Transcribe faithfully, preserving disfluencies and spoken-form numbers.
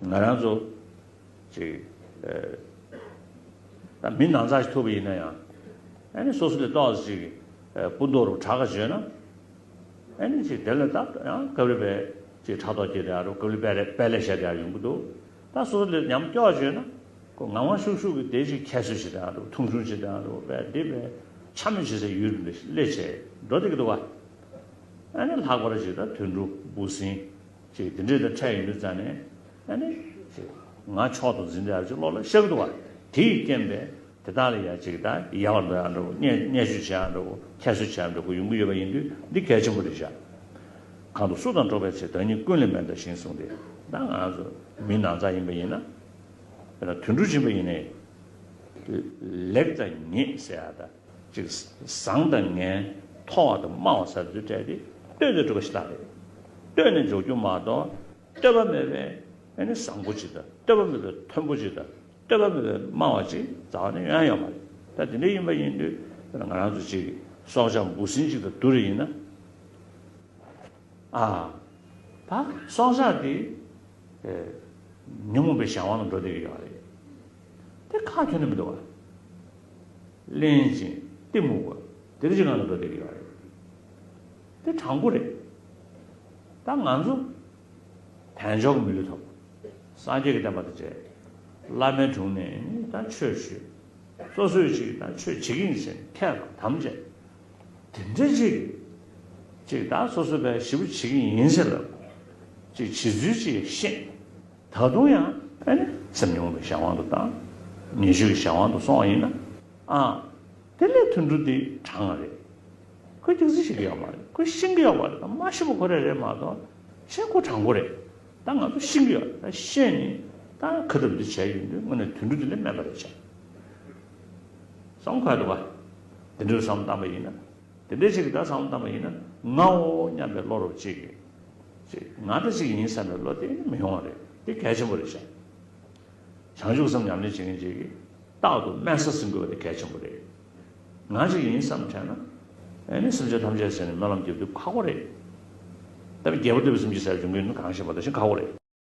ང་རང་ཚོ་ཅིག་ཨ་ད་མི་ནང་ཚགས་ཤིག་ཐུག་པ་ཡིན་ན་ཡང་། ཨ་ནི་སོ་སོ་ལས་ཏོག་ཙམ་ཅིག་ཨ་སྤུ་མདོག་རུ་དྲག་ག་བྱོས་ན། ཨ་ནི་ཅིག་དེ་ལས་ད་ཡང་སྐབས་རེ་བས་ཅིག་ཕྲག་དོག་སྐྱེས་བསྡད་ཡག་འདྲ་བོ། སྐབས་རེ་དཔེ་ལེ་དཔེ་ལེ་བཤད་བསྡད་ཡག་ཡོང་གི་འདུག་ད་སོ་སོ་ལས་ཉམས་སྐྱོ་བ་བྱོས་ན། ཁོ་ངང་ངང་ཤུགས་ཤུགས་ཀྱིས་དེ་ཅིག་ཁྱད་གསོད་བྱེད་བསྡད་ཡག་འདྲ་བོ། མཐོང་ཆུང་བྱེད་བསྡད་ཡག་འདྲ་བོ། དཔེ་འདི་དཔེ་འཕྱ་སྨོད་བྱེད་སའི་ཡུལ་འདི་སླེབས་བྱས་འགྲོ་བསྡད་ཀྱི་འདུག་བ། ཨ་ནི་ལྷག་པར་ཅིག་ད་དུད་འགྲོ་འབུ་སྲིན་ཅིག་འདི་འདྲས་དང་འཕྲད་ཡོང་དུས་ཙང་ནས། ཨ་ནི་ཅིག་ང་མཆོག་ཏུ་འཛིན་བསྡད་ཡག་ཅིག་བློ་ལ་ཤར་གི་འདུག་བ། དེ་ཡི་རྐྱེན་པས་དེ་དག་ལ་ཡང་ཅིག་ད་ཡལ་བར་འགྲོ་ཡག་འདྲ་བོ། བརྙས་བརྙས་བཅོས་བྱེད་ཡག་འདྲ་བོ། ཁྱད་གསོད་བྱེད་ཡག་འདྲ་བོ་ཡོང་གི་ཡོད་པ་ཡིན་དུས། འདི་གལ་ཆེན་པོ་རེད་བཞག་གང་དུ་སུ་དང་འགྲོགས་པའི་ཚེ། བདག་ཉིད་ཀུན་ལས་དམན་དང་ཞིང་གཟུང་སྟེ། ད་ང་ཚོ་མི་ནང་ཚགས་ཡིན་པ་ཡིན་ན། དཔེར་ན་དུད་འགྲོ་ཅིག་ཡིན་པ་ཡིན་ནའི། ལེགས་དང་ཉེས་ཟེར་ཡག་ད། ཅིག་བཟང་དང་ངན། མཐོ་བ་དང་དམའ་བ་ཟེར་དུས་འཕྲད་དེ་ལྟོས་ཏེ་འགྲོ་བ་ཞིག་ལ་རེད། ལྟོས་ནས་འཇོག་རྒྱུ་མ་གཏོགས། ལྟོས་པ་མེད་པའི་ཨ་ནི་བཟང་པོ་ཅིག་དང་། ལྟོས་པ་མེད་པའི་མཐོན་པོ་ཅིག་དང་། ལྟོས་པ་མེད་པའི་དམའ་བ་ཅིག་རྩ་བ་ནས་ཡོང་ཡ་ཡོད་མ་རེད། ད་དེ་འདྲ་ཡིན་པ་ཡིན་དུས་ང་རང་ཚོ་ཅིག་སྲོག་ཆགས་འབུ་སྲིན་ཅིག་དང་བསྡུར་བ་ཡིན་ན། ཨ། ད་སྲོག་ཆགས་དེ་ཨེ་ཉོན་མོངས་པའི་གཞན་དབང་ལ་འགྲོ་བསྡད་ཀྱི་ཡོད་རེད། དེ་ཁག་ཁྱོན་ནས་མི་འདུག་བ། གླེན་ཞིང་གཏི་མུག་པ་དེ་འདྲ་ཅིག་ངང་ལ་འགྲོ་བསྡད་ཀྱི་ཡོད་རེད། དེ་དྲང་པོ་རེད། ད་ང་ཚོ་དལ་འབྱོར་གྱི་མི་ལུས་ཐོབ། སངས་རྒྱས་ཀྱི་བསྟན་པ་དང་མཇལ། བླ་མའི་དྲུང་ནས་ད་ཆོས་ཞུས། སོ་སོས་ཅིག་ད་ཆོས་བྱེད་ཀྱི་ཡིན་ཟེར་ནས་ཁས་དང་དམ་བཅས། དེ་འདྲ་ཅིག་ཅིག་ད་སོ་སོ་པའི་ཞེ་པོ་བྱེད་ཀྱི་ཡིན་ཟེར་ལབ། ཅིག་བྱེད་ཚུལ་ཅིག་ཤེས། ད་དུང་ཡང་ཨ་ནི་སེམས་ཉོན་མོངས་པའི་གཞན་དབང་དུ་བཏང་། ཉེས་སྤྱོད་ཀྱི་གཞན་དབང་དུ་སོང་བ་ཡིན་ན། ཨ། དེ་ལས་དུད་འགྲོ་འདི་དྲང་བ་རེད། ཁོས་སྐྱག་རྫུན་བཤད་ཀྱི་ཡོད་མ་རེད། ཁོས་ཤེས་ཀྱི་ཡོད་མ་རེད། ད་མ་ཤེས་པ་ཁོ་རང་རེད་མ་གཏོགས། ཤེས་ཁོ་དྲང་པོ་རེད། ད་ང་ཚོ་ཤེས་ཀྱི་ཡོད། ད་ཤེས་ནས་ད་ཁ་ཐབས་འདི་བྱས་ཡོང་དུས་དངོས་གནས་དུད་འགྲོ་འདི་ལས་དམན་པ་རེད་བྱས། བསམ་ཁོ་ཡ་འདུག་ག་དེ་འདྲའི་བསམ་བཏང་པ་ཡིན་ན། དེ་འདྲའི་ཞིག་གི་ད་བསམ་བཏང་པ་ཡིན་ན། ངའོ་སྙམ་པའི་བློ་རབ་ཅིག་གིས། ཅིག་ང་ད་ཅིག་ཡིན་བསམ་པའི་བློ་དེ་མི་ཡོང་བ་རེད། དེ་གལ་ཆེན་པོ་རེད་ཤག་བྱང་ཆུབ་སེམས་ཉམས་ལེན་བྱེད་མཁན་ཅིག་གིས་རྟག་ཏུ་དམན་ས་ཟིན་དགོས་པ་དེ་གལ་ཆེན་པོ་རེད། ང་ཅིག་ཡིན་བསམ་དྲན་ན། ཨེ་ནི་སེམས་ཅན་ཐམས་ཅད་ཟེར་ནས་སྨོན་ལམ་རྒྱབ་དུས་ཁག་པོ་རེད། ད་རྒྱལ་པོ་འདོད་པའི་སེམས་ཅན་ཟེར་བྱུང་གི་ཡིན་ན་གང་ཤེས་པ་ད་ཞིག་ཁག་པོ་རེད།